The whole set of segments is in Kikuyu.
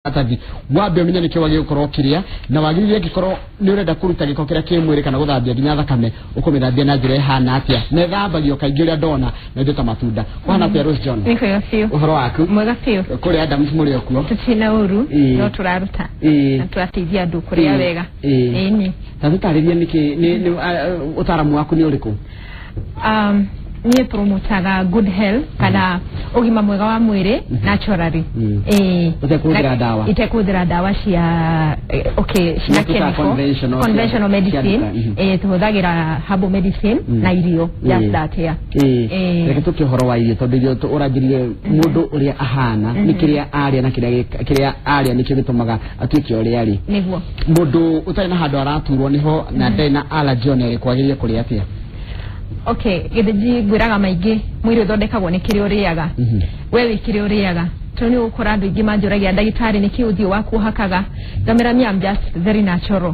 Karatathi wambe ũmenye nĩkĩ wagĩrĩirwo gũkorwo ũkĩrĩa na wagĩrĩire angĩkorwo nĩ ũrenda kũruta gĩko kĩrĩa kĩ mwĩrĩ kana gũthambia nginya thakame ũkũmĩthambia na njĩra ĩhana atĩa na ĩthambagio kaingĩ ũrĩa ndona na indo ta matunda. Kũhana atĩa, Rose John? Nĩ kwega biũ. Ũhoro waku? Mwega biũ. Kũrĩa Adams mũrĩ o kuo? Tũtirĩ ũru. No tũraruta na tũrateithia andũ kũrĩa wega. Ĩni. Ta tũtarĩrie nĩkĩ ũtaaramu waku nĩ ũrĩkũ? Niĩ promotaga good health kana ũgima mwega wa mwĩrĩ naturally. Ĩĩ. Ũtekũhũthĩra ndawa. Itekũhũthĩra ndawa cia okay, cina Nĩ tũta chemical conventional conventional cia medicine. nduka. Tũhũthagĩra herbal medicine na irio, just that, yeah. Reke tũke ũhoro wa irio tondũ irio ũranjĩrire mũndũ ũrĩa ahana nĩ kĩrĩa arĩa na kĩrĩa arĩa nĩkĩo gĩtũmaga atuĩke ũrĩa arĩ. Nĩguo. Mũndũ ũtarĩ na handũ araturwo nĩho na ndarĩ na allergy ona ĩrĩkũ agĩrĩire kũrĩa atĩa? Okay, gĩthĩnji ngwĩraga maingĩ mwĩrĩ ũthondekagwo nĩ kĩrĩa ũrĩaga. We wĩ kĩrĩa ũrĩaga, tondũ nĩ ũgũkora andũ aingĩ manjũragia, "Ndagĩtarĩ, nĩkĩ ũthiũ waku ũhakaga?" Ngamera, "Me, I'm just very natural."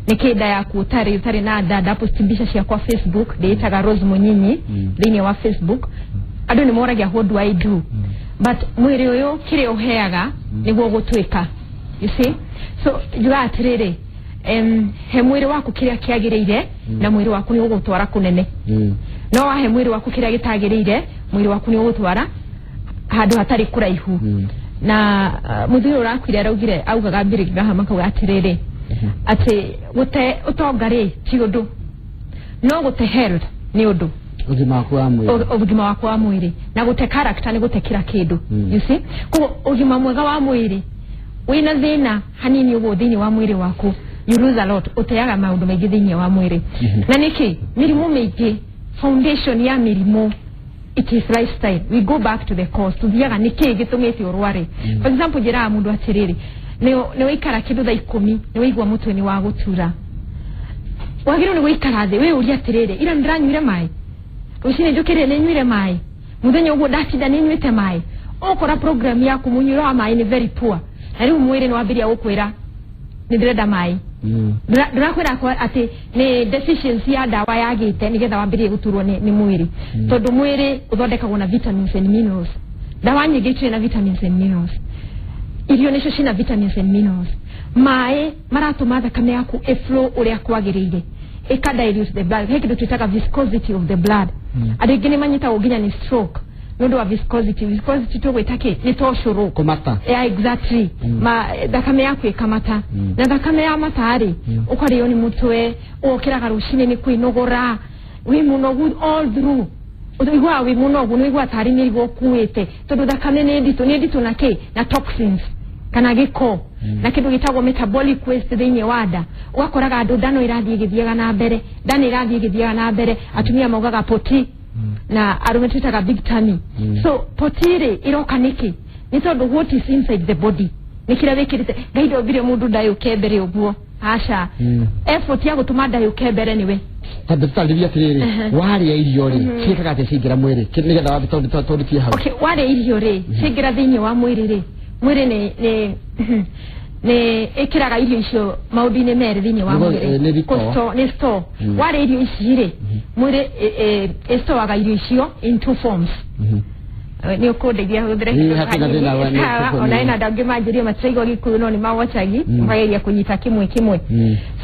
Nĩkĩ nda yaku ũtarĩ na nda? Ndapost mbica ciakwa Facebook, ndĩĩtaga Rose Munyinyi thĩinĩ wa Facebook. Andũ nĩ moragia, "What do I do?" But mwĩrĩ ũyũ kĩrĩa ũheaga nĩguo ũgũtuĩka, you see? So njugaga atĩrĩrĩ, he mwĩrĩ waku kĩrĩa kĩagĩrĩire na mwĩrĩ waku nĩ ũgũtwara kũnene. No wahe mwĩrĩ waku kĩrĩa gĩtagĩrĩire, mwĩrĩ waku nĩ ũgũtwara handũ hatarĩ kũraihu. Na mũthuri ũyũ ũrakuire araugire, augaga Billy Graham akauga atĩrĩrĩ, atĩ gũte ũtonga rĩ ti ũndũ, no gũte health nĩ ũndũ. Ũgima waku wa mwĩrĩ. Ũgima waku wa mwĩrĩ na gũte character nĩ gũte kila kĩndũ. You see, koguo ũgima mwega wa mwĩrĩ, wĩna thĩna hanini ũguo thĩinĩ wa mwĩrĩ waku, you lose a lot, ũteaga maũndũ maingĩ thĩinĩ wa mwĩrĩ. Na nĩkĩ mĩrimũ mĩingĩ, foundation ya mĩrimũ, it is lifestyle. We go back to the cause, tuthiaga nĩkĩ gĩtũmĩte ũrware. For example, njĩraga mũndũ atĩrĩrĩ, nĩ waikara kĩndũ thaa 10, nĩ waigua mũtwe nĩ wa gũtura, wagĩrĩirwo nĩ gũikara thĩ wĩyũrie atĩrĩrĩ, ira nĩndĩranyuire maĩ? Rũcinĩ njũkĩrire nĩ nyuire maĩ? Mũthenya ũguo ndatinda nĩ nyuĩte maĩ? Ũkora program yaku mũnyuĩre wa maĩ nĩ very poor, na rĩu mwĩrĩ nĩ wambĩrĩria gũkwĩra nĩ ndĩrenda maĩ. Ndĩrakwĩra kwa atĩ nĩ deficiency ya ndawa yagĩte nĩgetha wambĩrĩrie gũturwo nĩ mwĩrĩ, tondũ mwĩrĩ ũthondekagwo na vitamins and minerals. Ndawa nyingĩ itirĩ na vitamins and minerals, irio nĩcio cina vitamins and minerals. Maĩ maratũma thakame yaku ĩflow ũrĩa kwagĩrĩire, ĩka dilute the blood. He kĩndũ twĩtaga viscosity of the blood. Andũ aingĩ nĩ manyitagwo nginya nĩ stroke nĩ ũndũ wa viscosity. Viscosity tũgwĩta kĩ? Nĩ ta ũcũrũ. Kũmata. Yeah, exactly. Ma thakame yaku ĩkamata, na thakame ya mata rĩ, ũkarĩo nĩ mũtwe, ũgokĩraga rũcinĩ nĩ kwĩnogora, wĩ mũnogu all through, ũiguaga wĩ mũnogu, nĩ ũiguaga tarĩ mĩrigo ũkuĩte, tondũ thakame nĩ nditũ, nĩ nditũ na kĩ? Na toxins kana gĩko na kĩndũ gĩtagwo metabolic waste thĩinĩ wa nda. Ũgakoraga andũ nda no ĩrathiĩ ĩgĩthiaga na mbere, nda nĩ ĩrathiĩ ĩgĩthiaga na mbere. Atumia maugaga poti na arũme twĩtaga big tummy. So poti rĩ ĩroka nĩkĩ? Nĩ tondũ what is inside the body nĩ kĩrĩa wĩkĩrĩte. Ngai ndombire mũndũ ndayũke mbere ũguo, aca. Effort ya gũtũma ndayũke mbere nĩwe. Tondũ tũtarĩrie atĩrĩrĩ, warĩa irio rĩ, ciĩkaga atĩa ciaingĩra mwĩrĩ? Nĩgetha wambe tondũ hau. Okay, warĩa irio rĩ, ciaingĩra thĩinĩ wa mwĩrĩ rĩ, mwĩrĩ nĩ ĩkĩraga irio icio maũndũ-inĩ merĩ thĩinĩ wa mwĩrĩ. Nĩ thitoo. Nĩ store. Warĩa irio ici rĩ, mwĩrĩ ĩstoaga irio icio in two forms. Nĩ ũkũndeithia hũthĩre. Ĩĩ, hatirĩ na thĩna Sawa, ona ena andũ angĩ manjĩrie matiraigua Gĩkũyũ, no nĩ mawachagi makageria kũnyita kĩmwe kĩmwe.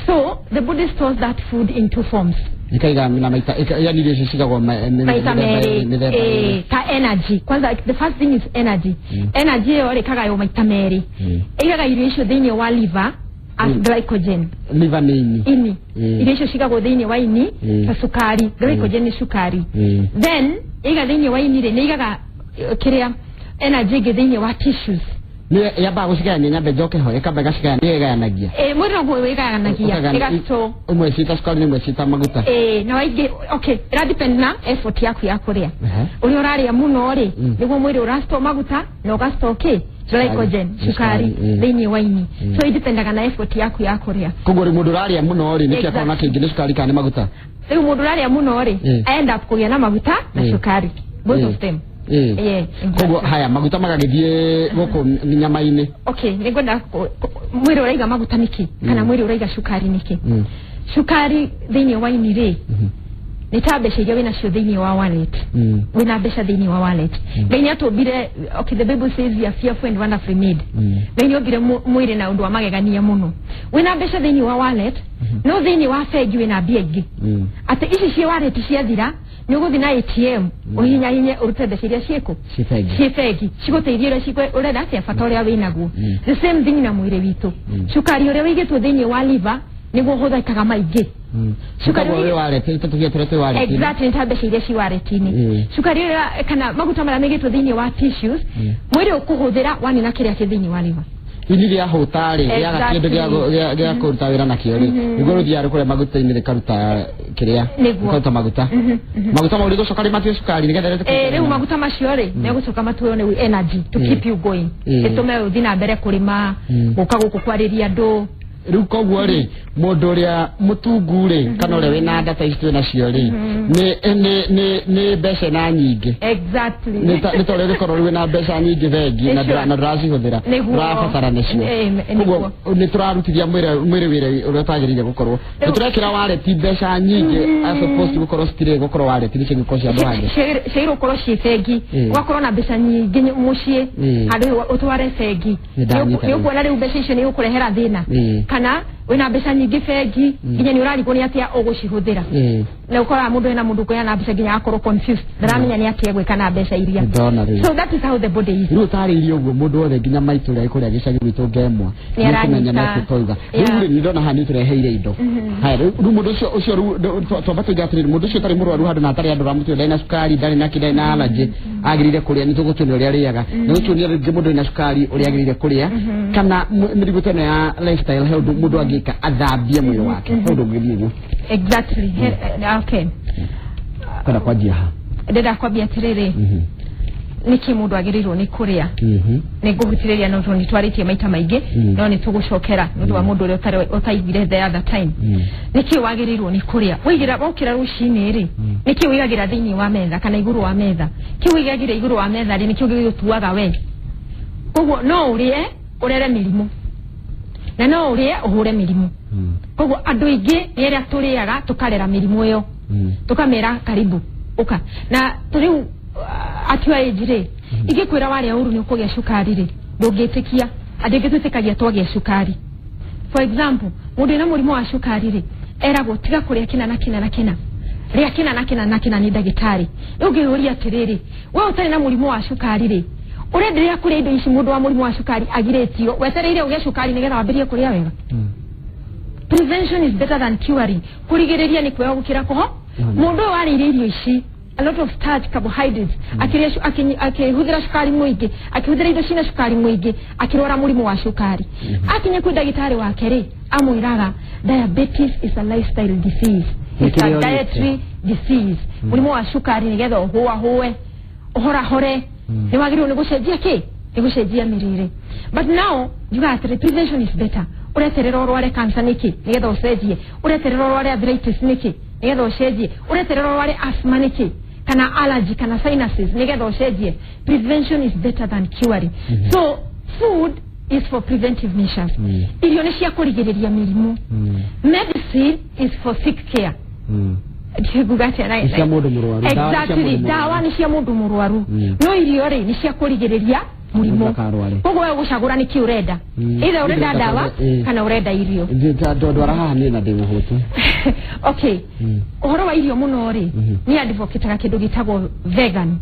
So the body stores that food in two forms. Ĩkaiga na maita yani irio icio cigagwo maita merĩ. Mĩthemba ĩrĩ. Ta energy kwanza, the first thing is energy. Energy ĩyo rĩ kagaywo maita merĩ. Ĩigaga irio icio thĩinĩ wa liver as glycogen. Liver nĩ ini. Ini. Irio icio cigagwo thĩinĩ wa ini ta cukari, glycogen nĩ cukari. Then ĩiga thĩinĩ wa ini rĩ, nĩ igaga kĩrĩa energy ĩngĩ thĩinĩ wa tissues. Nĩ yambaga gũcigayania, nyambe njoke ho, ĩkamba ĩgacigayania, ĩgayanagia. Ĩ, mwĩrĩ noguo wĩgayanagia. Ĩgastore. Ũmwe ciĩta cukari na ĩmwe ciĩta maguta. Ĩ, na waingĩ, okay, ĩra depend na effort yaku ya kũrĩa. Ũrĩa ũrarĩa mũno rĩ, nĩguo mwĩrĩ ũrastore maguta na ũgastore kĩ? Glycogen, cukari thĩinĩ wa ini. So ĩdependaga na effort yaku ya kũrĩa. Koguo rĩ, mũndũ ũrarĩa mũno rĩ, nĩkĩ akorwo na kĩngĩ, nĩ cukari kana nĩ maguta? Rĩu mũndũ ũrarĩa mũno rĩ, end up kũgĩa na maguta na cukari, both of them. Yeah, Koguo haya maguta magagĩthiĩ gũkũ nyama-inĩ. Okay, nĩngwenda mwĩrĩ ũraiga maguta nĩkĩ kana mwĩrĩ ũraiga cukari nĩkĩ? Cukari thĩinĩ wa ini rĩ, Nĩ ta mbeca iria wĩnacio thĩinĩ wa wallet. Wĩna mbeca thĩinĩ wa wallet. Ngai nĩ atũmbire, okay, the Bible says we are fearful and wonderfully made. Ngai nĩ ombire mwĩrĩ na ũndũ wa magegania mũno. Wĩna mbeca thĩinĩ wa wallet, no thĩinĩ wa bengi wĩna mbia ingĩ. Atĩ ici ciĩ wallet ciathira, nĩ ũgũthiĩ na ATM, ũhinyahinye ũrute mbeca iria ciĩkũ? Ciĩ bengi. Ciĩ bengi. Cigũteithie ũrĩa ũrenda atĩa bata ũrĩa wĩnaguo. The same thing na mwĩrĩ witũ. Cukari ũrĩa wĩigĩtwo thĩinĩ wa liver nĩguo ũhũthĩkaga maingĩ. Cukari Koguo wĩ wallet, tũtũgie tũrĩa twĩ wallet. Exactly, nĩ ta mbeca iria ci wallet-inĩ. Cukari ũrĩa kana maguta marĩa maigĩtwo thĩinĩ wa tissues, mwĩrĩ ũkũhũthĩra wanina kĩrĩa kĩ thĩinĩ wa liver. Ini rĩa hũta rĩ, rĩaga kĩndũ gĩa kũruta wĩra nakĩo rĩ, nĩguo rũthiaga rũkũrĩa maguta-inĩ rĩkaruta kĩrĩa, rĩkaruta maguta. Maguta mau rĩgũcoka rĩmatue cukari nĩgetha rĩtũke. Rĩu maguta macio rĩ, megũcoka matuo nĩ energy to keep you going. Ĩtũme ũthiĩ na mbere kũrĩma, gũka gũkũ kwarĩria andũ. Rĩu koguo rĩ, mũndũ ũrĩa mũtungu rĩ, kana ũrĩa wĩna nda ta ici twĩ nacio rĩ, nĩ mbeca na nyingĩ. Exactly. Nĩ ta ũrĩa ũngĩkorwo rĩu wĩna mbeca nyingĩ bengi na ndũracihũthĩra, ndũrabatara nĩcio. Koguo nĩ tũrarutithia mwĩrĩ wĩra ũrĩa ũtagĩrĩire gũkorwo. Nĩ tũrekĩra wallet mbeca nyingĩ as opposed to gũkorwo citirĩ gũkorwo wallet nĩ cigũkorwo cia andũ angĩ. Ciagĩrĩirwo gũkorwo ciĩ bengi. Ũgakorwo na mbeca nyingĩ mũciĩ handũ ũtware bengi. Nĩ ndanyita. Nĩ ũkuona rĩu mbeca icio nĩ igũkũrehera thĩna. Kana wĩna mbeca nyingĩ bengi nginya nĩ ũrarigwo nĩ atĩa ũgũcihũthĩra. Na ũkoraga mũndũ ena mũndũ ũkũgĩa na mbeca nginya agakorwo confused, ndaramenya nĩ atĩa egwĩka na mbeca iria. Ndona rĩu. So that is how the body is. Rĩu ũtarĩirie ũguo mũndũ wothe nginya maitũ ũrĩa kũrĩa gĩcagi gwitũ ngemwa Nĩ nĩkũmenya aranyita. nĩ tũiga. Rĩu rĩ, nĩ ndona haha nĩ ũtũreheire indo. Haya, rĩu mũndũ ũcio rĩu twamba tuiga atĩrĩrĩ, mũndũ ũcio ũtarĩ mũrwaru handũ na atarĩ andũ ramũtua, ndarĩ na cukari, ndarĩ na kĩ, ndarĩ na allergy, agĩrĩire kũrĩa, nĩ tũgũtuonia ũrĩa arĩaga, nĩ gũtuonia rĩngĩ mũndũ wĩna cukari ũrĩa agĩrĩire kũrĩa, kana mĩrimũ ta ĩno ya lifestyle, he ũndũ mũndũ angĩka athambie mwĩrĩ wake, he ũndũ ũngĩthiĩ ũguo? Exactly. Okay. Kwenda kwanjia ha? Ndĩrenda kwambia atĩrĩrĩ, nĩkĩ mũndũ agĩrĩirwo nĩ kũrĩa. Nĩ ngũhutĩrĩria no tondũ nĩtwarĩtie maita maingĩ, no nĩ tũgũcokera nĩ ũndũ wa mũndũ ũrĩa ũtaiguire the other time. Nĩkĩ wagĩrĩirwo nĩ kũrĩa waigĩra wokĩra rũcinĩ rĩ? Nĩkĩ wĩigagĩra thĩinĩ wa metha kana igũrũ wa metha? Kĩu wĩigagĩra igũrũ wa metha rĩ, nĩkĩo gĩgũtuaga we. Koguo no ũrĩe ũrere mĩrimũ na no ũrĩe ũhũre mĩrimũ. Koguo andũ aingĩ nĩ arĩa tũrĩaga tũkarera mĩrimũ ĩyo, tũkamĩra karibu ũka na rĩu at your age rĩ, ingĩkwĩra warĩa ũru nĩ ũkũgĩa cukari rĩ, ndũngĩtĩkia. Andũ aingĩ twĩtĩkagia twagĩa cukari. For example, mũndũ wĩna mũrimũ wa cukari rĩ, eragwo tiga kũrĩa kĩna na kĩna na kĩna, rĩa kĩna na kĩna na kĩna nĩ ndagĩtarĩ. Rĩu ngĩyũria atĩrĩrĩ, we ũtarĩ na mũrimũ wa cukari rĩ, ũrenderea kũrĩa indo ici mũndũ wa mũrimũ wa cukari agirĩtio, wetereire ũgĩe cukari nĩgetha wambĩrĩrie kũrĩa wega? Prevention is better than curing. Kũrigĩrĩria nĩ kwega gũkĩra kũho. Mũndũ ũyũ warĩire irio ici, a lot of starch, carbohydrates, akĩrĩa akĩhũthĩra cukari mũingĩ, akĩhũthĩra indo cina cukari mũingĩ, akĩrwara mũrimũ wa cukari, akinye kwĩ ndagĩtarĩ wake rĩ, amwĩraga diabetes is a lifestyle disease. It's a Nĩkĩrĩa ũrĩte. dietary disease. Mũrimũ wa cukari nĩgetha ũhũahũe ũhorahore nĩ wagĩrĩirwo nĩ gũcenjia kĩ, nĩ gũcenjia mĩrĩre. But now njugaga atĩrĩ, prevention is better. Ũreterera ũrware cancer nĩkĩ nĩgetha ũcenjie? Ũreterera ũrware arthritis nĩkĩ nĩgetha ũcenjie? Ũreterera ũrware asthma nĩkĩ, kana allergy, kana sinuses nĩgetha ũcenjie? Prevention is better than curing. So food is for preventive measures. Irio nĩ cia kũrigĩrĩria mĩrimũ. Medicine is for sick care. Nguga atĩa? Nĩ cia mũndũ mũrwaru. Ndawa nĩ cia Exactly. mũndũ mũrwaru. Ndawa nĩ cia mũndũ mũrwaru, no irio rĩ, nĩ cia kũrigĩrĩria mũrimũ. Ndakarware. Koguo we ũgũcagũra nĩkĩ ũrenda, either ũrenda ndawa kana ũrenda irio. Ndwara haha niĩ na ndĩ mũhũtu. Okay, ũhoro wa irio mũno rĩ, nĩ advocataga kĩndũ gĩtagwo vegan.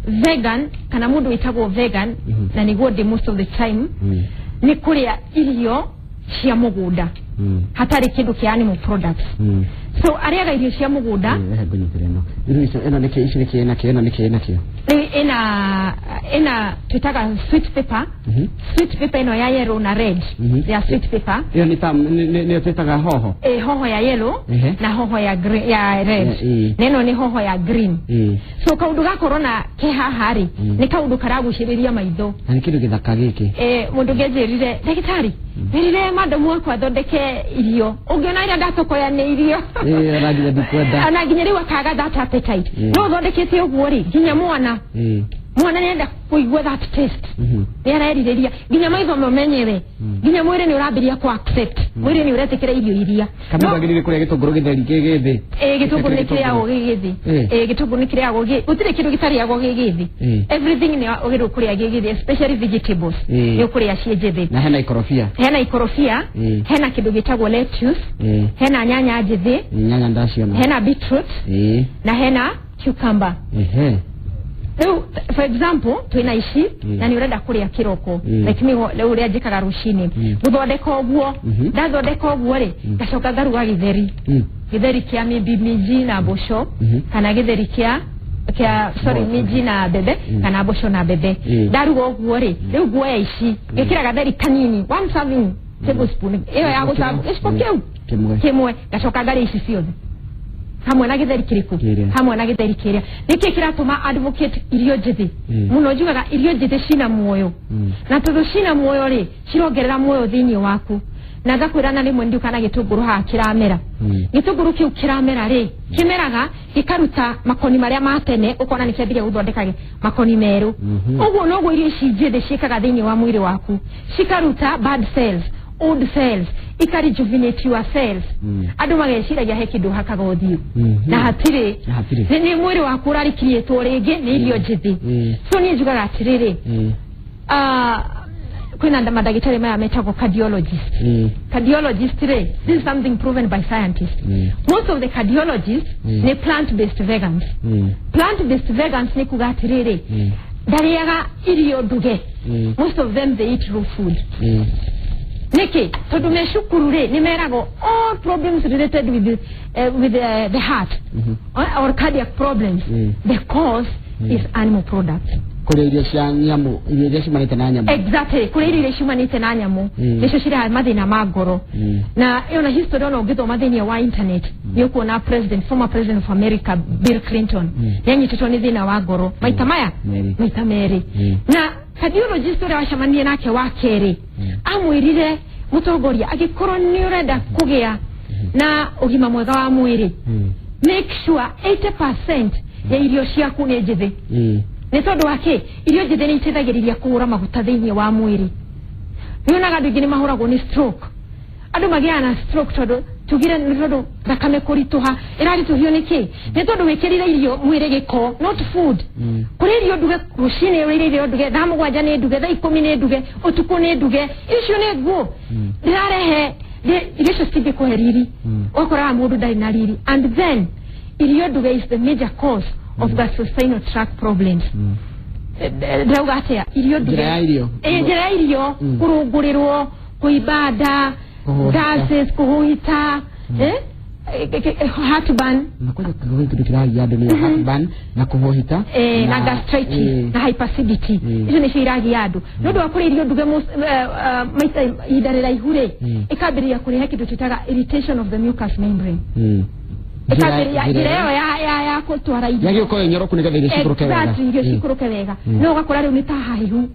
Vegan, kana mũndũ wĩtagwo vegan, na nĩguo ndĩ most of the time, nĩ kũrĩa irio cia mũgũnda hatarĩ kĩndũ kĩa animal products. So arĩaga irio cia mũgũnda. Rehe ngũnyitĩre ĩno. Irio icio ĩno nĩkĩ, ici nĩkĩ nakĩo, ĩno nĩkĩ nakĩo? Rĩu ĩna twĩtaga sweet pepper. Sweet pepper ĩno ya yellow na red, ya sweet pepper. Ĩyo nĩ ta nĩyo twĩtaga hoho. Ĩ hoho ya yellow na hoho ya green, ya red. Na ĩno nĩ hoho ya green. So kaũndũ ga corona ke haha rĩ, nĩ kaũndũ karagucĩrĩria maitho. Na nĩ kĩndũ gĩthaka gĩkĩ. Mũndũ ngĩanjĩrire ndagĩtarĩ merire madamu wakwa athondeke irio, ũngĩona ĩrĩa ndatokoya nĩ irio. Ĩ, ona nginya ndikwenda. Ona nginya rĩu akaga that appetite. No ũthondekete ũguo rĩ, nginya mwana. Mwana nĩarenda kũigua that taste, nĩ arerirĩria nginya maitho mo menyewe, nginya mwĩrĩ nĩ ũrambĩrĩria ku accept, mwĩrĩ nĩ ũretĩkĩra irio iria. Kana wagĩrĩire kũrĩa gĩtũngũrũ gĩtheri gĩ gĩthĩ? Ĩ, gĩtũngũrũ nĩ kĩrĩagwo gĩ gĩthĩ. Ĩ, gĩtũngũrũ nĩ kĩrĩagwo gĩ, gũtirĩ kĩndũ gĩtarĩagwo gĩ gĩthĩ. Everything nĩ ũgĩrĩirwo kũrĩa gĩ gĩthĩ, especially vegetables, nĩ ũkũrĩa ciĩ njĩthĩ. Na hena ikorobia. Hena ikorobia, hena kĩndũ gĩtagwo lettuce, hena nyanya njĩthĩ. Nyanya ndaciona. Hena beetroot, na hena cucumber. Rĩu, for example, twĩna ici na nĩ ũrenda kũrĩa kĩroko, like me, rĩu ũrĩa njĩkaga rũcinĩ, gũthondeka ũguo, ndathondeka ũguo rĩ, ngacoka ngaruga gĩtheri, gĩtheri kĩa maybe minji na mboco, kana gĩtheri kĩa, sorry, Mboco. Minji na mbembe, kana mboco na mbembe. Ndaruga ũguo rĩ, rĩu nguoya ici, ngĩkĩra gatheri kanini, one serving tablespoon ĩyo ya gũcabu, gĩciko kĩu kĩmwe. Kĩmwe, ngacoka ngarĩa ici ciothe hamwe na gĩtheri kĩrĩkũ? Kĩrĩa. Hamwe na gĩtheri kĩrĩa. Nĩkĩ kĩratũma advocate irio njĩthĩ mũno? Njugaga irio njĩthĩ cina muoyo, na tondũ cina muoyo rĩ, cirongerera muoyo thĩinĩ waku. Na ngakwĩra na rĩmwe ndiũka na gĩtũngũrũ haha kĩramera. Gĩtũngũrũ kĩu kĩramera rĩ, kĩmeraga gĩkaruta makoni marĩa ma tene, ũkona nĩ kĩambĩrĩria gũthondeka makoni merũ. Ũguo noguo irio ici njĩthĩ ciĩkaga thĩinĩ wa mwĩrĩ waku, cikaruta bad cells, old cells, ika rejuvenate your cells. Andũ mageciragia he kĩndũ hakaga ũthiũ, na hatirĩ. Na hatirĩ. Nĩ mwĩrĩ waku ũrarikiriĩtwo rĩngĩ nĩ irio njĩthĩ. So niĩ njugaga atĩrĩrĩ, kwĩna mandagĩtarĩ maya metagwo cardiologist. Cardiologist rĩ, this is something proven by scientists, most of the cardiologists nĩ plant based vegans. Plant based vegans nĩ kuga atĩrĩrĩ, ndarĩaga irio nduge. Most of them, they eat raw food. Nĩkĩ? Tondũ me cukuru rĩ, nĩ meragwo all problems related with the heart or cardiac problems, the cause is animal products. Kũrĩa irio cia nyamũ, irio iria ciumanĩte na nyamũ. Exactly, kũrĩa irio iria ciumanĩte na nyamũ, nĩcio cirehaga mathĩna ma ngoro. Na ĩyo na history, ona ũngĩthoma thĩinĩ wa internet, nĩ ũkuona president, former president of America, Bill Clinton, nĩ anyitĩtwo nĩ thĩna wa ngoro maita maya Merĩ. Maita merĩ. Na cardiologist ũrĩa wacemanirie nake wa kerĩ amwĩrire, mũtongoria, angĩkorwo nĩ ũrenda kũgĩa na ũgima mwega wa mwĩrĩ, make sure 80% ya irio ciaku nĩ njĩthĩ. Nĩ tondũ wa kĩ? Irio njĩthĩ nĩ iteithagĩrĩria kũhũra maguta thĩinĩ wa mwĩrĩ. Nĩ onaga andũ aingĩ nĩ mahũragwo nĩ stroke, andũ magĩaga na stroke tondũ tugire nĩ tondũ thakame kũritũha. Ĩraritũhio nĩ kĩ? Nĩ tondũ wĩkĩrire irio mwĩrĩ gĩko, not food. Kũrĩa irio nduge rũcinĩ, ũrĩire irio nduge thaa 7 nĩ nduge, thaa 10 nĩ nduge, ũtukũ nĩ nduge, icio nĩ nguo ndĩrarehe irio icio citingĩkũhe riri. Ũgakoraga mũndũ ndarĩ na riri. And then irio nduge is the major cause of gastrointestinal tract problems. Ndĩrauga atĩa? Irio nduge. Njĩra ya irio. Ĩ, njĩra ya irio, kũrũngũrĩrwo, kũimba nda, Kũhũhita. Gases, kũhũhita, heartburn. Na kwanza kĩndũ kĩragia andũ nĩ heartburn na kũhũhita. Na gastritis, na hyperacidity. Icio nĩcio iragia andũ nĩ ũndũ wa kũrĩa irio nduge maita ihinda rĩraihu rĩ, ĩkambĩrĩria kũrehe kĩndũ twĩtaga irritation of the mucous membrane. Ĩkambĩrĩria njĩra ĩyo ya gũtwara irio. Yagä gũkorwo ĩnyoroku nĩgetha irio cikũrũke wega. Exactly, irio cikũrũke wega. No ũgakora rĩu nĩ ta hahĩhu,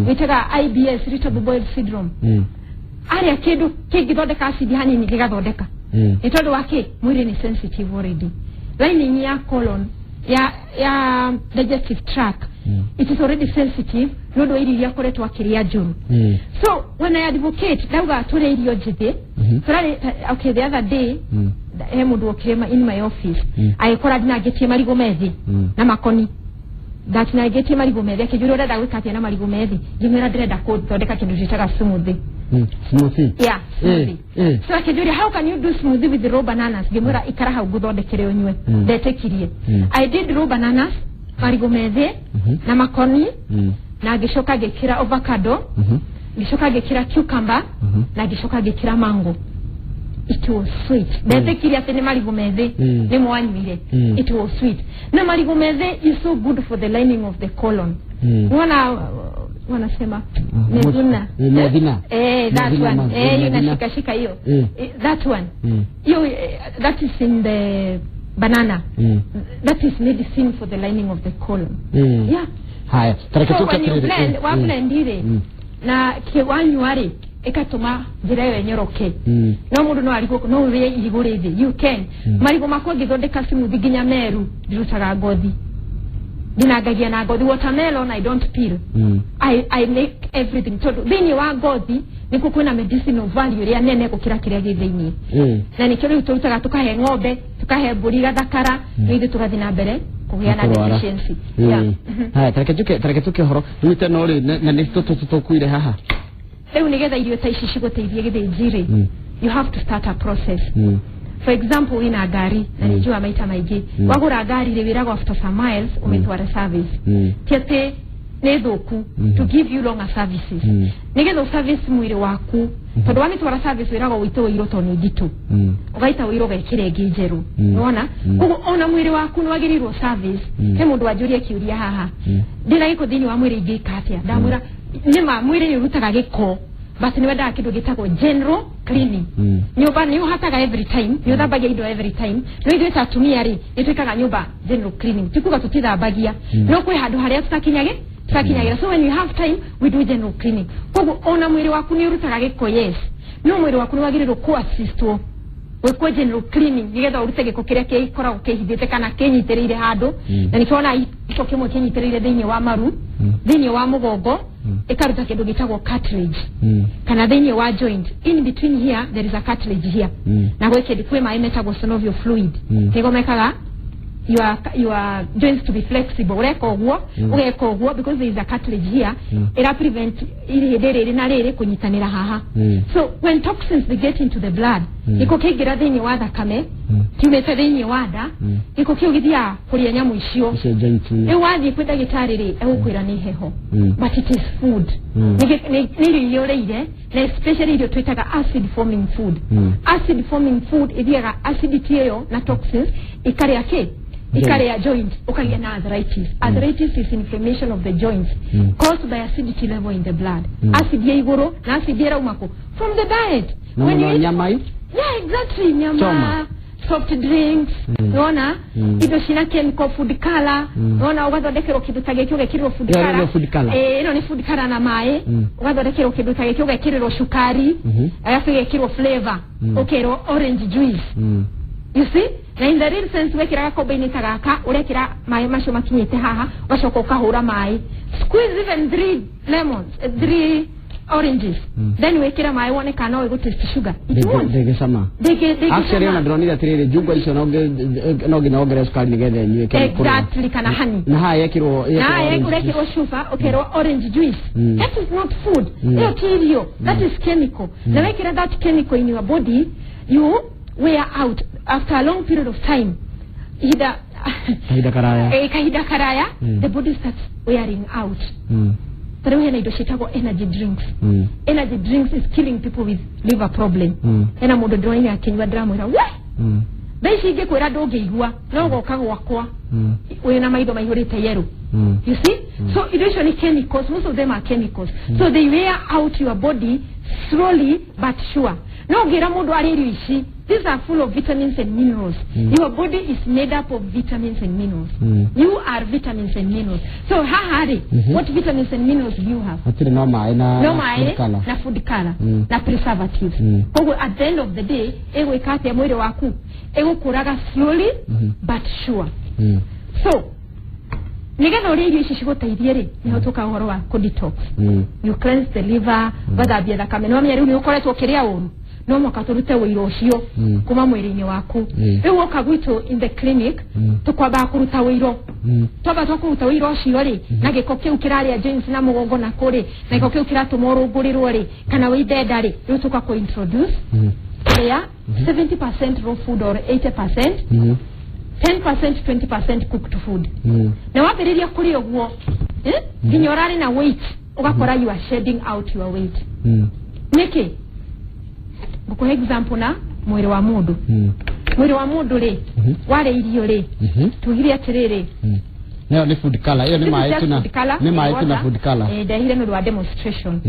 wĩtaga IBS, irritable bowel syndrome. Arĩa kĩndũ kĩngĩthondeka acidi hanini gĩgathondeka. Nĩ tondũ wa kĩ? Mwĩrĩ nĩ sensitive already, lining ya colon, ya digestive tract, it is already sensitive nĩ ũndũ wa irio iria akoretwo akĩrĩa njũru. So when I advocate, ndauga tũrĩe irio njĩthĩ. Tũrarĩ, okay, the other day he mũndũ wokire in my office, agĩkora ndinangĩtie marigũ methĩ na makoni. Ndatinangĩtie marigũ methĩ, akĩnjũria, ũrenda gwĩka atĩa na marigũ methĩ? Ngĩmwĩra ndĩrenda gũthondeka kĩndũ twĩtaga smoothie. Smoothie. Yeah, smoothie. So akĩnjũria, "How can you do smoothie with raw bananas?" Ngĩmwĩra, ikara hau ngũthondekere ũnyue. Ndetĩkirie. I did raw bananas, marigũ methĩ na makoni, na ngĩcoka ngĩkĩra avocado, ngĩcoka ngĩkĩra cucumber, na ngĩcoka ngĩkĩra mango. It was sweet. Ndetĩkirie atĩ nĩ marigũ methĩ. Nĩ mwanyuire. It was sweet. Na marigũ methĩ is so good for the lining of the colon. Wana wanasema methuna. Methina. Eh, that Methina one. Eh, hiyo methina. inashikashika hiyo. That one, hiyo, that is in the banana. That is medicine for the lining of the colon. Yeah. Haya, tareke So tuke when you atĩrĩrĩ. blend, wa blend rĩ, na kĩwanyua rĩ, ĩgatũma njĩra ĩyo ĩnyoroke. No mũndũ no arigwo, no ũrĩe irigũ rĩthĩ? You can. Marigũ makwa ngĩthondeka smoothie nginya meru ndirutaga ngothi. Ndinangagia na ngothi. Watermelon I don't peel. I make everything, tondu thĩinĩ wa ngothi nĩkuo kwĩna medicinal value ĩrĩa nene gũkĩra kĩrĩa gĩ thĩinĩ. Na nĩkĩo rĩu tũrutaga, tũkahe ng'ombe, tũkahe mbũri gathakara, mm. Ithuĩ tũgathiĩ na mbere kũgĩa na Kũrwara. deficiency. Yeah. Haya, tareke tuke horo rĩu teno rĩ, na nĩ tũkuire haha. Rĩu nĩgetha irio ta ici cigũteithie gĩthĩnji rĩ, you have to start a process. For example, wĩna ngari na nĩnjũa maita maingĩ, wagũra ngari rĩ, wĩragwo after some miles ũmĩtware service, ti atĩ nĩ thũku, to give you longer services, nĩgetha service mwĩrĩ waku, tondũ wamĩtwara service wĩragwo wĩite ũiro tondũ nĩ nditũ, ũgaita ũiro ũgekĩra ĩngĩ njerũ. Nĩwona? Koguo ona mwĩrĩ waku nĩ wagĩrĩirwo service. He mũndũ wanjũria kĩũria haha, ndĩna gĩko thĩinĩ wa mwĩrĩ, ingĩka atĩa? Ndamwĩra nĩma mwĩrĩ nĩ ũrutaga gĩko, but nĩ wendaga kĩndũ gĩtagwo general cleaning. Nyũmba nĩ ũhataga every time, nĩ ũthambagia indo every time, no ithuĩ ta atumia rĩ, nĩ twĩkaga nyũmba general cleaning, ti kuga tũtithambagia, no kwĩ handũ harĩa tũtakinyagĩra. So when you have time, we do general cleaning. Koguo ona mwĩrĩ waku nĩ ũrutaga gĩko, yes, no mwĩrĩ waku nĩ wagĩrĩirwo kũ-assistwo gwĩkwo general cleaning nĩgetha ũrute gĩko kĩrĩa gĩkoragwo kĩhithĩte kana kĩnyitĩrĩire handũ. Na nĩkĩo wona gĩko kĩmwe kĩnyitĩrĩire thĩinĩ wa maru, thĩinĩ wa mũgongo, ĩkaruta kĩndũ gĩtagwo cartilage, kana thĩinĩ wa joint in between here there is a cartilage here, na gwĩ kĩndũ, kwĩ maĩ metagwo synovial fluid, nĩgo mekaga your joints to be flexible. Ũreka ũguo, ũgeka ũguo, because there is a cartilage here, ĩra prevent ihĩndĩ rĩrĩ na rĩrĩ kũnyitanĩra haha. So when toxins, they get into the blood, gĩko kĩingĩra thĩinĩ wa thakame kiumĩte thĩinĩ wa nda, gĩko kĩu gĩthiaga kũrĩa nyamũ icio. Icio joint. Rĩu wathiĩ kwĩ ndagĩtarĩ rĩ, egũkwĩra nĩ heho, but it is food. Nĩ irio iria ũrĩire, na especially irio twĩtaga acid forming food. Acid forming food ĩthiaga acidity ĩyo na toxins ikarĩa kĩ? Ikarĩa joint, ũkagĩa na arthritis. Arthritis is inflammation of the joints caused by acidity level in the blood, acid ya igũrũ, na acid ĩrauma kũ? From the diet. Na When you mũno eat nyama i Yeah, exactly, nyama, Choma. soft drinks, nona indo cina chemical, food color. Nona ugathondekerwo kindu ta gĩkĩ, ũgekĩrĩrwo food Ĩyo color. nĩyo food colour. Eh, ĩno nĩ food color na maĩ, ũgathondekerwo kĩndũ ta gĩkĩ, ũgekĩrĩrwo cukari, arabu ĩgekĩrwo flavor, ũkerwo orange juice. You see, na in the real sense, wekĩra gakombe-inĩ ta gaka, ũrekĩra maĩ macio makinyĩte haha, ũgacoka ũkahũra maĩ, squeeze even three lemons, three oranges, then wĩkĩre maĩ wone kana no ĩgũ taste sugar. It won't. Ndĩgĩcama. Actually, ona Ndĩngĩcama. ndĩronire atĩrĩrĩ, njungwa icio no nginya wongerere cukari nĩgetha ĩnyuĩke nĩ kũrũra. Exactly, kana honey. Na haya yekĩrwo Na orange juice. urekĩrwo cuba, ũkerwo orange juice. That is not food. Ĩyo ti irio, that is chemical. Na wekĩra that chemical in your body, you wear out after a long period of time, ihinda Kahinda karaya. Kahinda karaya, the body starts wearing out. Ta rĩu hena indo ciĩtagwo energy drinks. Energy drinks is killing people with liver problem. Hena mũndũ ndĩronire akĩnyua, ndĩramwĩra we, thaa ici ingĩkwĩra ndũngĩigua, no goka gwakwa wĩna maitho maihũrĩte yellow. You see? So indo icio nĩ chemicals, most of them are chemicals, so they wear out your body slowly but sure. No ũngĩra mũndũ arĩ irio ici, these are full of vitamins and minerals. Your body is made up of vitamins and minerals. You are vitamins and minerals. So haha rĩ, what vitamins and minerals do you have? Hatirĩ, no maĩ na No na maĩ food colour. Na food color na preservatives. Koguo at the end of the day, ĩgwĩka atĩa mwĩrĩ waku? Ĩgũkũraga slowly but sure. So nigetha ũrĩe irio ici cigũteithie rĩ, nĩho tũkaga ũhoro wa kũ detox. You cleanse the liver, ũgathambia thakame. Nĩ wamenya rĩu nĩ ũkoretwo ũkĩrĩa ũru, no mũhaka tũrute ũira ũcio kuma mwĩrĩ-inĩ waku. Rĩu woka gwitũ in the clinic, tũkwambaga kũruta ũiro. Twamba twakũruta ũira ũcio rĩ, na gĩko kĩu kĩrarĩa joints na mũgongo na kũ rĩ, na gĩko kĩu kĩratũma ũrũngũrĩrwo rĩ, kana wĩimbe nda rĩ, rĩu tũka kũ introduce kũrĩa 70% raw food or 80%, 10%, 20% cooked food. Na wambĩrĩria kũrĩa ũguo, nginya ũrarĩ na weight, ũgakora you are shedding out your weight. Nĩkĩ? Ngũkũhe example na mwĩrĩ wa mũndũ. Mwĩrĩ wa mũndũ rĩ, warĩa irio rĩ, tugire atĩrĩrĩ, Nayo nĩ food color, ĩyo nĩ this is maĩ just tu na food color, nĩ maĩ tu na water. food color. Ndehire nĩ ũndũ wa demonstration.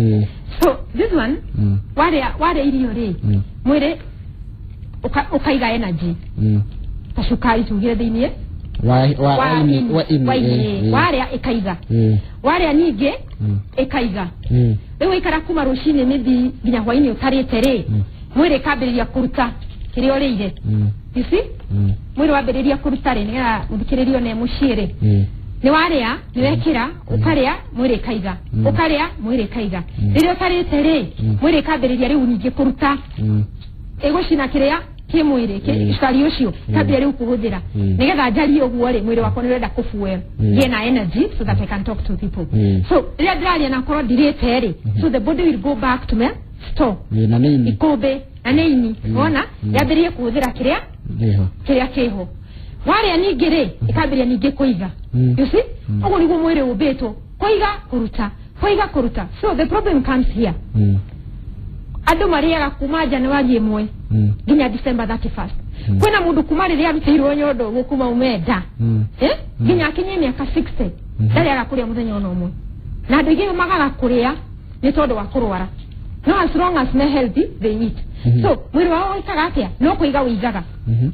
So this one, warĩa irio rĩ, mwĩrĩ ũkaiga energy ta cukari tugire thĩiniĩ wa wa ini, wa ini, wa ini. Warĩa ĩkaiga, warĩa ningĩ ĩkaiga. Rĩu waikara kuma rũcinĩ mĩthi nginya hwainĩ ũtarĩte rĩ, mwĩrĩ ĩkambĩrĩria kũruta kĩrĩa ũrĩire. You see, mwĩrĩ wambĩrĩria kũruta rĩ, nĩgetha mũthikĩrĩrio ne mũciĩ rĩ, Nĩ warĩa, nĩ wekĩra, ũkarĩa, mwĩrĩ ĩkaiga, ũkarĩa, mwĩrĩ ĩkaiga. Rĩrĩa ũtarĩte rĩ, mwĩrĩ ĩkambĩrĩria rĩu ningĩ kũruta, ĩgũcina kĩrĩa kĩ mwĩrĩ, cukari ũcio kambia rĩu kũhũthĩra. Nĩgetha njarie ũguo rĩ, mwĩrĩ wakwa nĩ ũrenda kũfuel, ngĩe na energy so that I can talk to people. So rĩrĩa ndĩraria na korwo ndirĩte rĩ, so the body will go back to me store. Ĩ, na nĩ ini. Ikũmbĩ na nĩ ini, wona yambĩrĩrie kũhũthĩra kĩrĩa Nĩho. kĩrĩa kĩho. Warĩa ningĩ rĩ, ĩkambĩrĩria ningĩ kũiga. You see, ũguo nĩguo mwĩrĩ ũmbĩtwo, kũiga, kũruta, kũiga, kũruta. So the problem comes here. Andũ marĩaga kuma Januari 1 nginya December 31st. Kwĩna mũndũ kuma rĩrĩa arutĩirwo nyondo ũguo kuma umenda, eh? Nginya akinyie mĩaka 60, ndarĩaga kũrĩa mũthenya ona ũmwe. Na andũ aingĩ magaga kũrĩa nĩ tondũ wa kũrwara, no as long as me healthy, they eat. So mwĩrĩ wao wĩkaga atĩa? No kũiga wĩigaga.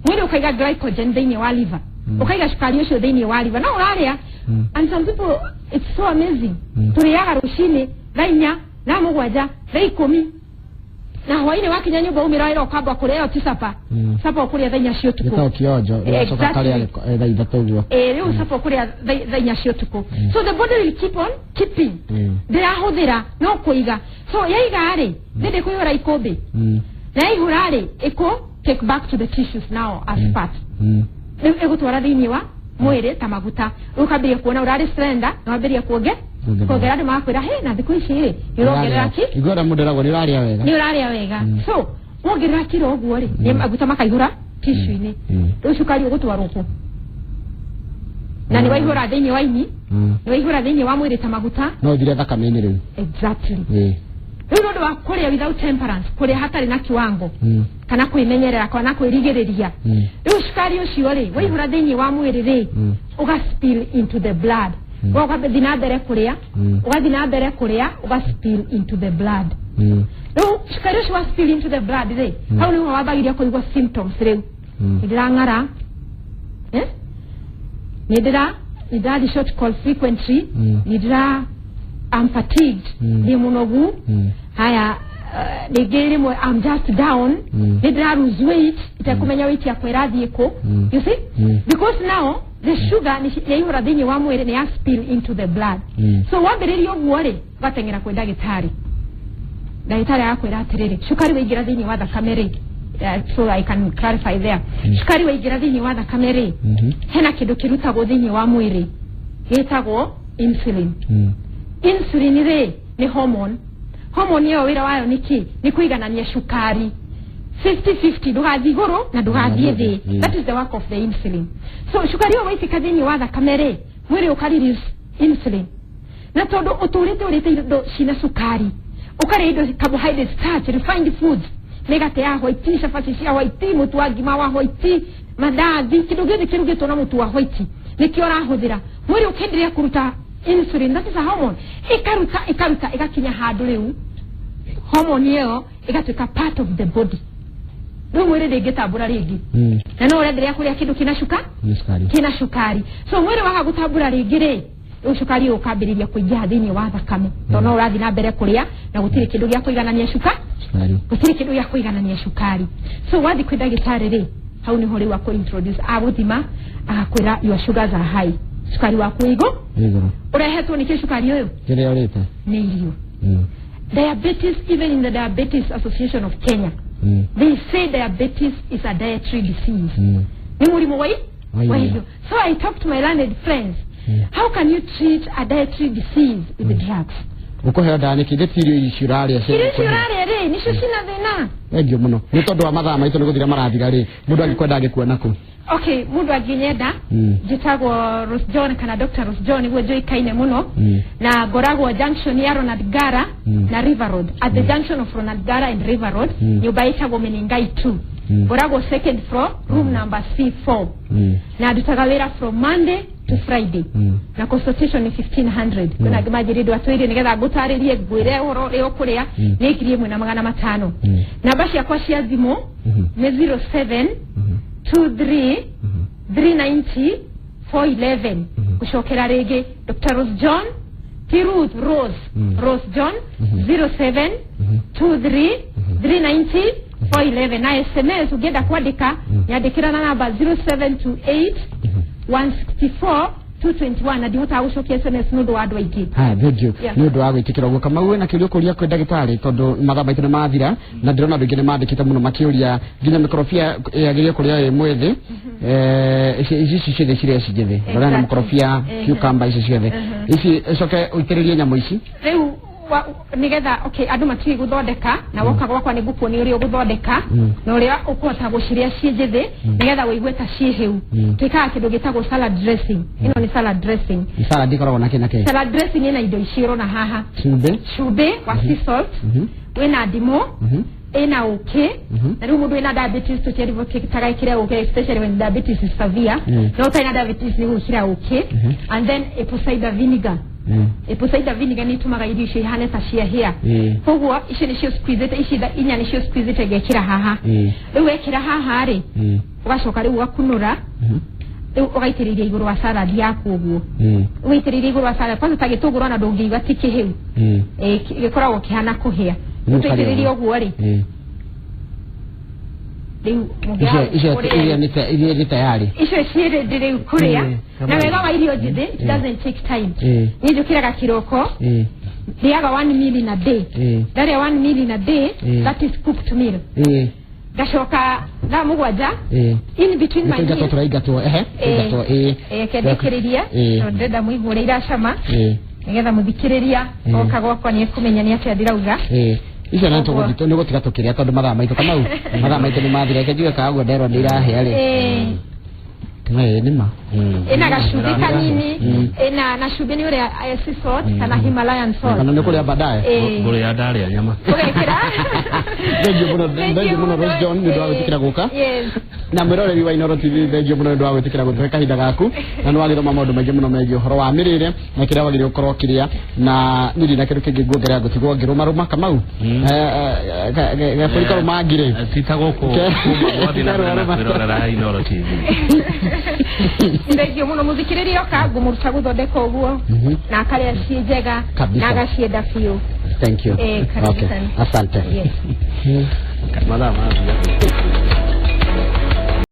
Mwĩrĩ ũkaiga glycogen thĩinĩ wa liver, ũkaiga cukari ũcio thĩinĩ wa liver, no ũrarĩa. And some people, it's so amazing, tũrĩaga rũcinĩ thaa 4, thaa 7, thaa 10, na hwainĩ wakinya nyũmba umĩra wĩra, ũkamba kũrĩa ĩyo ti supper. Supper ũkũrĩa thaa 4 cia ũtukũ. Gĩtagwo kĩonjo, ũgacoka karĩa thaa 3 ũguo. Ĩ, rĩu supper ũkũrĩa thaa 4 cia ũtukũ. So the body will keep on keeping. Ndĩrahũthĩra, no kũiga. So yaiga rĩ, ndĩndĩ kũihũra ikũmbĩ, na yaihũra rĩ, ĩkũ take back to the tissues now as fat. Rĩu ĩgũtwara thĩinĩ wa mwĩrĩ ta maguta. Rĩu ũkambĩrĩria kuona ũrarĩ slender na wambĩrĩria kuonge Kuongerera. kuongerera. Andũ magakwĩra, "He, na thikũ ici rĩ, nĩ ũrongerera ki." Igua ũrĩa mũndũ eragwo nĩ ũrarĩa wega. Nĩ ũrarĩa wega. So wongerera kiro ũguo rĩ, nĩ maguta makaihũra tissue-inĩ. Rĩu cukari ũgũtwarwo kũ na nĩ waihũra thĩinĩ wa ini, nĩ waihũra thĩinĩ wa mwĩrĩ ta maguta? No ũthire thakame-inĩ rĩu. Exactly. Ĩ. Rĩu nĩ ũndũ wa kũrĩa without temperance, kũrĩa hatarĩ na kiwango, kana kwĩmenyerera kana kwĩrigĩrĩria, rĩu cukari ũcio rĩ, waihũra thĩinĩ wa mwĩrĩ rĩ, ũga spill into the blood. Ũgathiĩ na mbere kũrĩa, ũgathiĩ na mbere kũrĩa, ũga spill into the blood. Rĩu cukari ũcio wa spill into the blood rĩ, hau nĩho wambagĩria kũigua symptoms rĩu. Nĩ ndĩrang'ara, eh? Nĩ ndĩrathiĩ short call frequently. Nĩ ndĩra, I'm fatigued, ndĩ mũnogu. Haya, rĩngĩ rĩmwe I'm just down. Nĩ ndĩra lose weight, itekũmenya weight yakwa ĩrathiĩ kũ. You see? Because now the sugar nĩ yaihũra thĩinĩ wa mwĩrĩ, nĩ ya spill into the blood. So wambĩrĩria ũguo rĩ, ũgateng'era kwĩ ndagĩtarĩ. Ndagĩtarĩ agakwĩra atĩrĩrĩ, cukari waingĩra thĩinĩ wa thakame rĩ, so I can clarify there, cukari waingĩra thĩinĩ wa thakame rĩ, hena kĩndũ kĩrutagwo thĩinĩ wa mwĩrĩ gĩtagwo insulin. Insulin rĩ, nĩ hormone. Hormone ĩyo wĩra wayo nĩ kĩ? Nĩ kũiganania cukari 50-50, ndũgathiĩ igũrũ na ndũgathiĩ thĩ. That is the work of the insulin. So cukari ũyũ waitĩka thĩinĩ wa thakame rĩ, mwĩrĩ ũka release insulin, na tondũ ũtũrĩte ũrĩte indo cina cukari, ũkarĩa indo carbohydrates, starch, refined foods, mĩgate ya white, cabaci cia white, mũtu wa ngima wa white, mandathi, kĩndũ gĩothe kĩrugĩtwo na mũtu wa white nĩkĩo ũrahũthĩra, mwĩrĩ ũkenderea kũruta insulin. That is a hormone. Ĩkaruta, ĩkaruta, ĩgakinya handũ rĩu hormone ĩyo ĩgatuĩka part of the body. Rĩu mwĩrĩ ndĩngĩtambũra rĩngĩ, na no ũrenderea kũrĩa kĩndũ kĩna cuka Nĩ cukari. Kĩna cukari. So mwĩrĩ waga gũtambũra rĩngĩ rĩ, rĩu cukari ũyũ ũkambĩrĩria kũingĩha thĩinĩ wa thakame, tondũ no ũrathiĩ na mbere kũrĩa na gũtirĩ kĩndũ gĩa kũiganania cuka Cukari. Gũtirĩ kĩndũ gĩa kũiganania cukari. So wathiĩ kwĩ ndagĩtarĩ rĩ, hau nĩho rĩu akũ introduce, agũthima, agakwĩra, "Your sugars are high." Cukari waku wĩ igũ Igũrũ. Ũrehetwo nĩkĩ cukari ũyũ? Kĩrĩa ũrĩte. Nĩ irio. Diabetes, even in the Diabetes Association of Kenya, they say diabetes is a dietary disease. Nĩ mũrimũ wa Wa irio. Wa irio. So I talk to my learned friends, how can you treat a dietary disease with drugs? Ũkũheo ndawa nĩkĩ? Ndĩ ti irio ici ũrarĩa cia Irio icio gũkũhe. ũrarĩa rĩ, nĩcio cina thĩna. Thengiũ mũno nĩ tondũ wa mathaa maitũ nĩ gũthira marathira rĩ, mũndũ angĩkwenda angĩkuona kũ? Okay, mũndũ angĩnyenda, njĩtagwo Rose John kana Dr. Rose John nĩguo njũĩkaine mũno, na ngoragwo junction ya Ronald Ngara na River Road, at the junction of Ronald Ngara and River Road, nyũmba ĩtagwo Menengai 2. Ngoragwo second floor, room number C4, na ndutaga wĩra from Monday to Friday, na consultation nĩ 1500. Kwĩna angĩ manjĩrĩndwo atwĩrie nĩgetha ngũtarĩrie, ngwĩre ũhoro ũrĩa ũkũrĩa, nĩ 1500. Namba ciakwa cia thimũ nĩ 07 23 390 411. Gũcokera rĩngĩ, Dr. Rose John, ti Ruth, Rose, Rose John, 07 23 390 411. Na SMS ũngĩenda kwandĩka, nyandĩkĩra na namba 0728 164 221, na ndihotaga gũcokia SMS nĩ ũndũ wa andũ aingĩ. Haya, thank you. Yeah. Nĩ ũndũ wa gwĩtĩkĩra ũguo. Kamau, wĩna kĩũria ũkũria kwĩ ndagĩtarĩ? Tondũ mathaa maitũ nĩ mathira na ndĩrona andũ aingĩ nĩ mandĩkĩte mũno makĩũria nginya mĩkorobia yagĩrĩire kũrĩa ĩ mwĩthĩ. Ici ciothe cirĩa ci njĩthĩ, rora na mũkorobia, cucumber, ici ciothe ici, ũcoke ũitĩrĩrie nyamũ ici. Rĩu nĩgetha, okay, andũ matiũĩ gũthondeka, na woka gwakwa nĩ ngũkuonia ũrĩa ũgũthondeka na ũrĩa ũkũhota gũcirĩa ciĩ njĩthĩ nĩgetha ũigue ta ciĩ hĩu. Twĩkaga kĩndũ gĩtagwo salad dressing. Ĩno nĩ salad dressing. Salad ĩkoragwo na kĩ na kĩ? Salad dressing ĩna indo ici ũrona haha. Cumbĩ. Cumbĩ wa sea salt, wĩna ndimũ, ĩna ũkĩ. Na rĩu mũndũ wĩna diabetes tũtiadvocateaga ĩkĩre ũkĩ, especially when diabetes is severe. No ũtarĩ na diabetes nĩ gwĩkĩra ũkĩ, and then apple cider vinegar. Apple cider vinegar nĩ ĩtũmaga irio icio ihane ta ciahĩa. Koguo icio nĩcio squeezete, ici inya nĩcio squeezete ngekĩra haha. Rĩu wekĩra haha rĩ, ũgacoka rĩu ũgakunũra. Rĩu ũgaitĩrĩria igũrũ wa salad yaku ũguo. Ũgaitĩrĩria igũrũ wa salad kwanza, ta gĩtũngũrũ ona ndũngĩigua ti kĩhĩu. Gĩkoragwo kĩhana kũhĩa. Rĩu twaitĩrĩria ũguo rĩ, rĩu Icio iria iria nĩ tayari. Icio ciĩ ready rĩu kũrĩa. Na wega wa irio njĩthĩ, it doesn't take time. Niĩ njũkĩraga kĩroko, ndĩaga one meal in a day. Ndarĩa one meal in a day, that is cooked meal. Ngacoka thaa 7, in between my Nĩkũingatwo meals. Tũraingatwo, ehe, tũingatwo, ĩĩ. Kendĩkĩrĩrie, tondũ ndĩrenda mũigue ũrĩa iracama, nĩgetha mũthikĩrĩria oka gwakwa nĩ ekũmenya nĩ atĩa ndĩrauga. Ĩĩ, icio nĩ Ũguo. Tũgũthiĩ nĩ gũtiga tũkĩrĩa tondũ mathaa maitũ, Kamau, mathaa maitũ nĩ mathira. Reke njuge kaguo nderwo nĩ irahĩa rĩ. Ĩĩ, nĩ ma. Ĩna gacumbĩ kanini, ĩna na cumbĩ nĩ ũrĩa sea salt kana Himalayan salt. Kana nĩ kũrĩa baadaye. Ngũrĩa ndarĩa nyama. Ũgekĩra. Thank you mũno, thank you mũno, Rose John, nĩ ũndũ wa gwĩtĩkĩra gũka. Yes. Na mwĩroreri wa Inooro TV, thengiũ mũno nĩ ũndũ wa gwĩtĩkĩra gũtũhe kahinda gaku, na nĩ wagĩthoma maũndũ maingĩ mũno megiĩ ũhoro wa mĩrĩre na kĩrĩa wagĩrĩirwo gũkorwo ũkĩrĩa. Na niĩ ndina kĩndũ kĩngĩ nguongerera, ngũtigwo ngĩrũmarũma. Kamau, gabũri karũmangirĩ. Ti ta gũkũ kuma gwathiĩ na mbere na kwĩrorera Inooro TV. Thengiũ mũno. Mũthikĩrĩria oka ngũmũruta gũthondeka ũguo na akarĩa ciĩ njega Kabisa. na agacienda biũ. Thank you. Karibu Okay. sana. Asante. Yes. Mathaa mathiĩ.